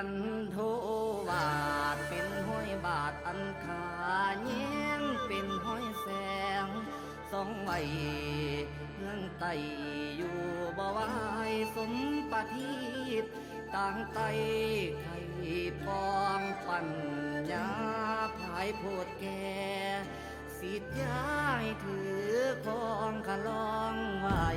ອັນໂທວາດເປັນຫ້ອຍບາດອັນຄາ ແຍງເປັນຫ້ອຍແສງສ່ອງໄວ້ ເມືອງໃຕ້ຢູ່ບໍ່ວາຍສົມປະທີບ ຕ່າງໃຕ້ໄຂ່ປອງປັນຍາພາຍໂພດແກ່ ສິດຢາໃຫ້ຖືຄອງຂະລອງໄວ້.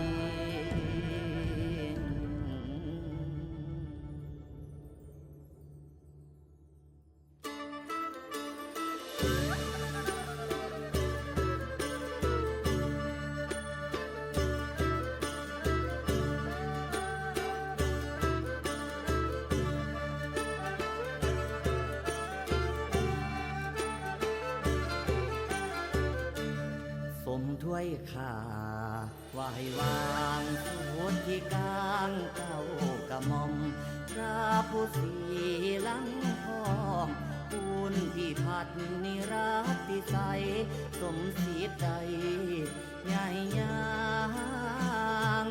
ສົມຖ້ວຍຂ້າ ໄຫວ້ວາງສຸດທີ່ກາງເກົ້າກະໝ່ອມ ພະຜູ້ສີຫຼັງພ້ອມ ຄຸນພິພັດນິລັດພິໄສ ສົມສິດໄດ້ໃຫຍ່ຍາງ